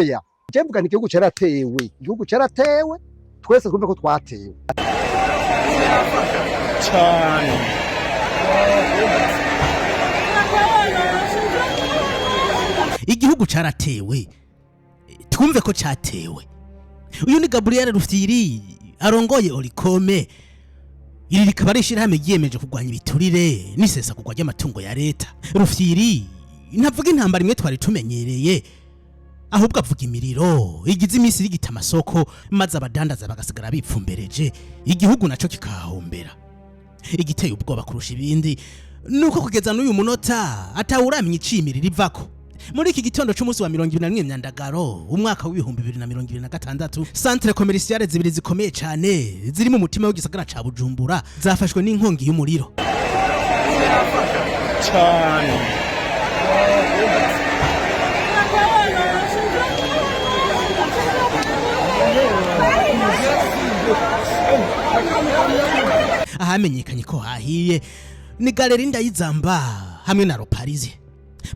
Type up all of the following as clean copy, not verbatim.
Oya, je mvuga nti igihugu caratewe, igihugu caratewe, twese twumve ko twatewe. Cyane. Igihugu caratewe, twumve ko cyatewe. Uyu ni Gabriel Rufyiri arongoye Olucome. Iri rikaba ari ishyirahamwe ryiyemeje kurwanya ibiturire n'isesagurwa ry'amatungo ya leta. Rufyiri ntavuga intambara imwe twari tumenyereye, ahubwo avuga imiriro igize iminsi rigita amasoko, maze abadandaza bagasigara bipfumbereje, igihugu naco kikahahombera. Igiteye ubwoba kurusha ibindi nuko kugeza n'uyu munota atawuramenya icimiriro ivako. Muri iki gitondo c'umunsi wa 21 Myandagaro umwaka w'2026, centre commerciale zibiri zikomeye cane ziri mu mutima w'igisagara ca Bujumbura zafashwe n'inkongi y'umuriro. Cyane. Ahamenyekanye ko hahiye ni Galerie Ndayizamba hamwe na Le Parisien.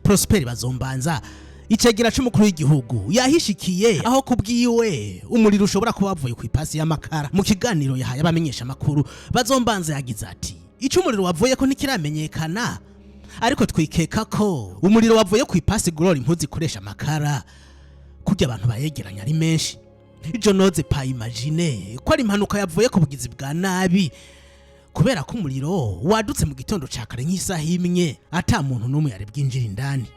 Prosper Bazombanza, icegera c'umukuru w'igihugu, yahishikiye, aho kubwiwe umuriro ushobora kuba wavuye ku ipasi y'amakara. Mu kiganiro yahaye abamenyesha amakuru, Bazombanza yagize ati: "Ico umuriro wavuye ko ntikiramenyekana, ariko twikeka ko umuriro wavuye ku ipasi igorora impuzu ikoresha amakara, kurya abantu bayegeranya ari menshi. Je n'ose pas imaginer ko ari impanuka yavuye ku bugizi bwa nabi, kubera ko umuriro wadutse mu gitondo ca kare nk'isaha 1, ata muntu n'umwe yari bwinjira indani."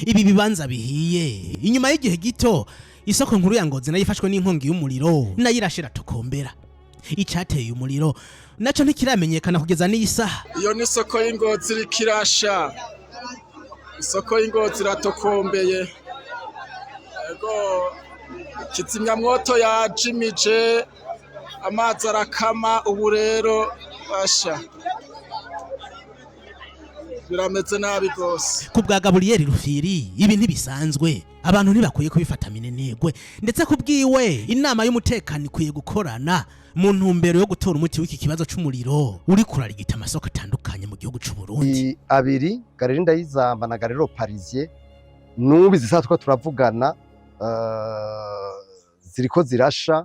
Ibi bibanza bihiye inyuma y'igihe gito isoko nkuru ya Ngozi nayo ifashwe n'inkongi y'umuriro, nayo irashira tokombera. Icateye umuriro naco ntikiramenyekana kugeza n'iyi saha. Iyo ni isoko y'Ingozi iriko irasha. Isoko y'Ingozi iratokombeye. Ego, kizimyamwoto yajimije, amazi arakama, ubu rero basha birameze nabi rwose. Ku bwa Gaburiyeri Rufyiri, ibi ntibisanzwe, abantu ntibakwiye kubifata minenegwe. Ndetse ku bwiwe, inama y'umutekano ikwiye gukorana mu ntumbero yo gutora umuti w'iki kibazo c'umuriro uri kurarigita amasoko atandukanye mu gihugu c'u Burundi. Abiri, Galerie Ndayizamba na Galerie Parisien, n'ubu izi saha two turavugana ziriko zirasha.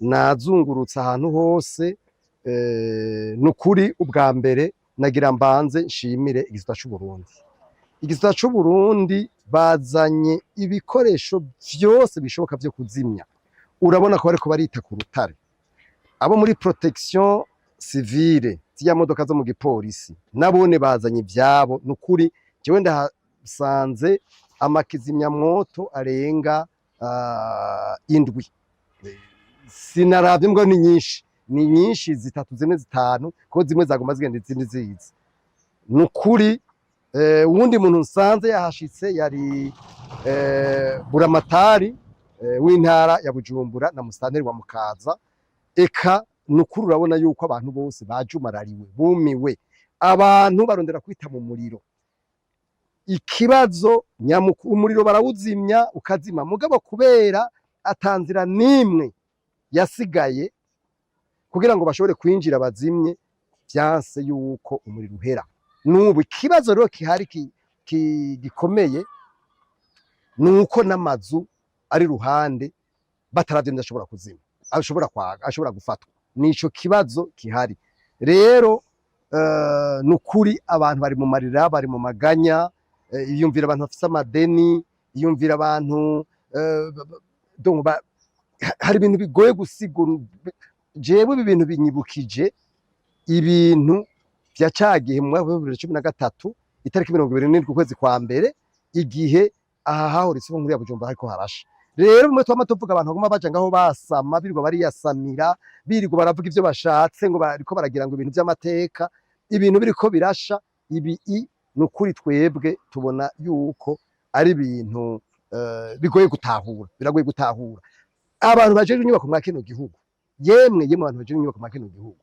Nazungurutse ahantu hose. Nukuri ubwa mbere nagira mbanze nshimire igisata c'u Burundi. Igisata c'u Burundi bazanye ibikoresho vyose bishoboka vyo kuzimya. Urabona ko bariko barita ku rutare, abo muri protection civile, ziriya modoka zo mu gipolisi, nabone bazanye ivyabo. Nukuri jewe ndahasanze amakizimyamwoto arenga indwi. Sinaravye mbwa ni nyinshi, ni nyinshi, zitatu, zine, zitanu, kuko zimwe zaguma zigenda, izindi ziza. Nukuri uwundi muntu nsanze yahashitse yari buramatari w'intara ya Bujumbura na musitanteri wa Mukaza. Eka nukuri urabona yuko abantu bose bajumarariwe, bumiwe, abantu barondera kwita mu muriro. Ikibazo nyamukuru, umuriro barawuzimya ukazima, mugabo kubera atanzira n'imwe yasigaye kugira ngo bashobore kwinjira bazimye, vyanse yuko umuriro uhera. Nubu ikibazo rero kihari gikomeye nuko n'amazu ari ruhande bataravye ashobora kuzima, ashobora kwaga, ashobora gufatwa. Nico kibazo kihari rero. Nukuri abantu bari mu marira, bari mu maganya. Iyumvira abantu bafise amadeni, iyumvira abantu donc hari ibintu bigoye gusigura. Jewe ibi bintu binyibukije ibintu vya ca gihe mu mwaka wa 2013, itariki 27 ukwezi kwa mbere, igihe aha hahora isoko nkuru ya Bujumbura hariko harasha. Rero bimwe twama tuvuga, abantu baguma baja ngaho basama, birirwa bariyasamira, birirwa baravuga ivyo bashatse, ngo bariko baragira ngo ibintu vy'amateka, ibintu biriko birasha. Ibi nukuri twebwe tubona yuko ari ibintu bigoye gutahura, biragoye gutahura. Abantu bajejwe inyubako mwa kino gihugu, yemwe yemwe, abantu bajejwe inyubako mwa kino gihugu,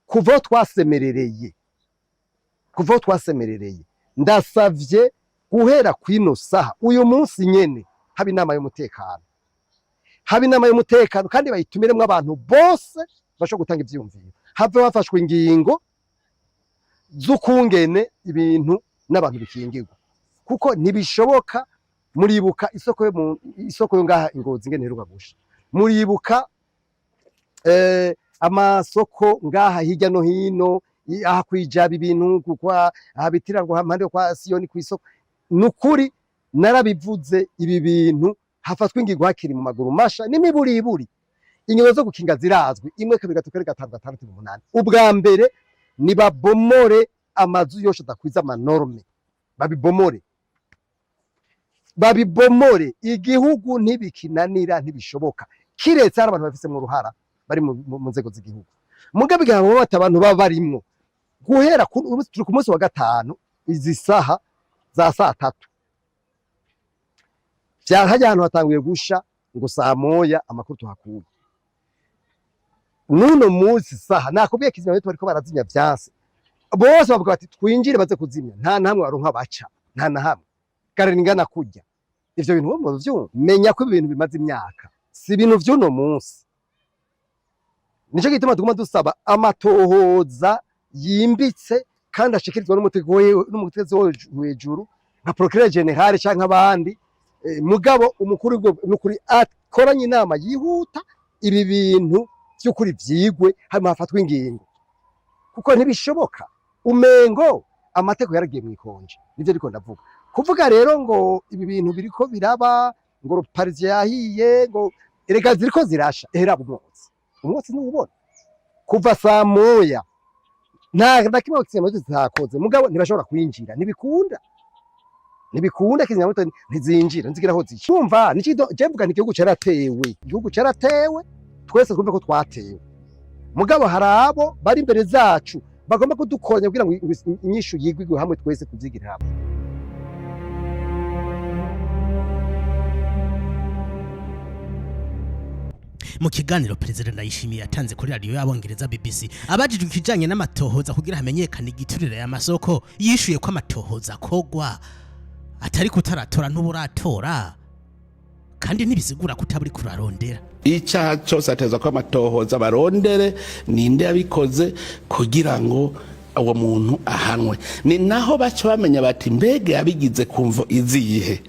kuva aho twasemerereye, kuva aho twasemerereye. Ndasavye guhera kwino saha, uyu munsi nyene, haba inama y'umutekano, haba inama y'umutekano, kandi bayitumiremwo abantu bose bashobora gutanga ivyiyumviro, have hafashwe ingingo z'ukungene ibintu n'abantu bikingirwa, kuko ntibishoboka. Muribuka isoko yo mu isoko yo ngaha i Ngozi ingene iheruka gusha. Muribuka amasoko ngaha hirya no hino, aha kwijaba ibintu kwa aha bitira ngo hampande yo kwa Siyoni kw'isoko. Nukuri narabivuze, ibi bintu hafatwa ingingo hakiri mu maguru masha n'imiburiburi. Ingingo zo gukinga zirazwi: imwe, kabiri, gatatu, kane, gatanu, gatandatu, umunani. Ubwa mbere nibabomore amazu yose adakwiza ama normes, babibomore, babibomore. Igihugu ntibikinanira, ntibishoboka, kiretse hari abantu bafisemwo uruhara bari mu nzego z'igihugu. Mugabe igihe abo bata abantu baba barimwo, guhera turi ku munsi wa gatanu, izi saha za saa 3 vyahajya ahantu hatanguye gusha ngo saa 1, amakuru tuhakuye n'uno munsi saha nakubwiye kizimya bariko barazimya vyanse. Bose bavuga bati twinjire baze kuzimya, nta namwe baronka baca, nta na hamwe gare ingana kurya. Ivyo bintu wowe vyumva, menya ko ibintu bimaze imyaka, si ibintu vy'uno munsi. Nico gituma tuguma dusaba amatohoza yimbitse kandi ashikirizwa n'umutegetsi wo hejuru nka procureur général canke abandi. Mugabo umukuru w'igihugu nukuri akoranye inama yihuta, ibi bintu vy'ukuri vyigwe, hanyuma hafatwe ingingo, kuko ntibishoboka. Umengo amategeko yaragiye mw'ikonje, nivyo ariko ndavuga. Kuvuga rero ngo ibi bintu biriko biraba, ngo Parisien yahiye, ngo erega ziriko zirasha, ehera umwotsi, umwotsi ntuwubona kuva saa 1? Nta na kimwe kizimyamoto zitakoze, mugabo ntibashobora kwinjira, ntibikunda, ntibikunda. Kizimyamoto ntizinjira, nzigira aho zica. Urumva nico je mvuga nti igihugu caratewe, igihugu caratewe. Twese twumve ko twatewe, mugabo hari abo bari imbere zacu bagomba kudukoranya kugira ngo inyishu yigwigwe hamwe, twese tuvyigire hamwe. Mu kiganiro Perezida Ndayishimiye yatanze kuri radiyo y'Abongereza BBC, abajijwe ikijanye n'amatohoza kugira hamenyekane igiturire y'amasoko, yishuye ko amatohoza akogwa atari kutaratora ntuburatora, kandi ntibisigura ko utaba uriko urarondera. Icyaha cyose ateza ko amatohoza, barondere ninde yabikoze kugira ngo uwo muntu ahanwe. Ni naho baca bamenya bati mbega yabigize kumvo izihe?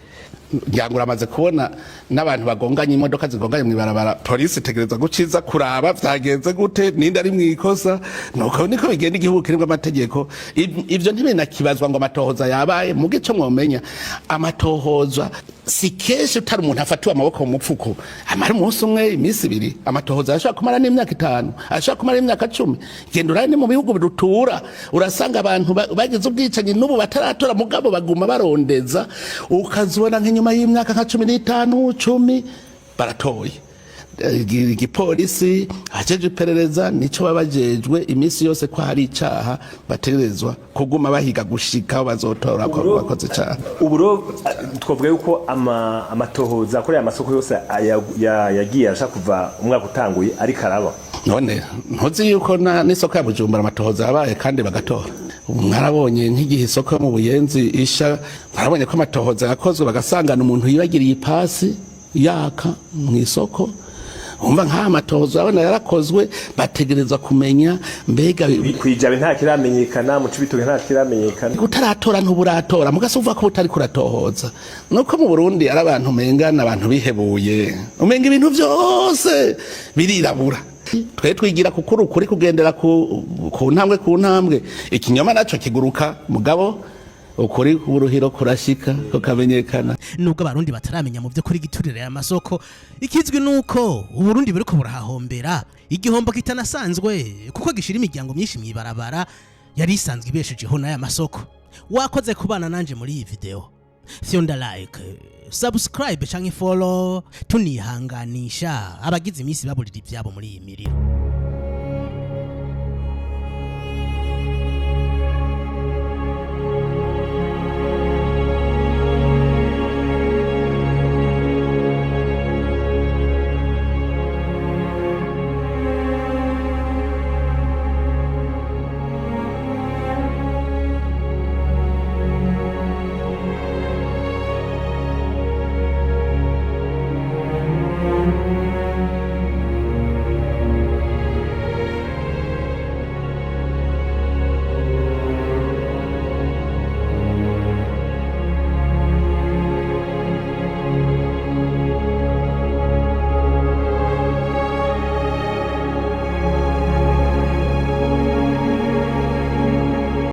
Ngira ngo uramaze kubona n'abantu bagonganye, imodoka zigonganye mu ibarabara, polisi itegereza guciza kuraba vyagenze gute, ninde ari mu ikosa. Nuko niko bigenda igihugu kirimwo amategeko. Ivyo ntibinakibazwa ngo amatohoza yabaye. Muge ico mwomenya, amatohoza si kenshi utari umuntu afatiwe amaboko mu mupfuko amara umunsi umwe, iminsi 2. Amatohoza ashobora kumara n'imyaka 5, ashobora kumara n'imyaka 10. Genda urabe ni mu bihugu bidutura, urasanga abantu bagize ubwicanyi n'ubu bataratora, mugabo baguma barondeza, ukazibona nk'inyuma y'imyaka nka 15, 10 baratoye. Igipolisi ajeje iperereza nico baba bajejwe iminsi yose, ko hari icaha bategerezwa kuguma bahiga gushika aho bazotora ko bakoze icaha. Ubu rero twavuga yuko amatohoza kuri aya masoko yose yagiye arasha kuva umwaka utanguye ariko araba. None ntuzi yuko n'isoko ya Bujumbura amatohoza yabaye kandi bagatora? Ubu mwarabonye nk'igihe isoko yo mu Buyenzi isha, mwarabonye ko amatohoza yakozwe, bagasangana umuntu yibagiriye ipasi yaka mu isoko. Umva, nk'aya matohoza urabona yarakozwe, bategerezwa kumenya mbega. Kwijabe nta kiramenyekana, mu Cibitoke nta kiramenyekana. Utaratora ntuburatora, mugase uvuga ko utari kuratohoza. Nuko mu Burundi ari abantu umengana abantu bihebuye, umenga ibintu vyose birirabura. Twe twigira kukuri ukuri kugendera ku ntambwe ku ntambwe, ikinyoma naco kiguruka, mugabo ukuri uruhiro kurashika kukamenyekana. Nubwo Abarundi bataramenya mu by'ukuri igiturire y'amasoko, ikizwi nuko Uburundi buriko burahahombera igihombo kitanasanzwe, kuko gishira imiryango myinshi mw'ibarabara yari isanzwe ibeshejeho n'aya masoko. Wakoze kubana nanje muri iyi video. Fyonda like, subscribe canke follow. Tunihanganisha abagize iminsi baburira ivyabo muri iyi miriro.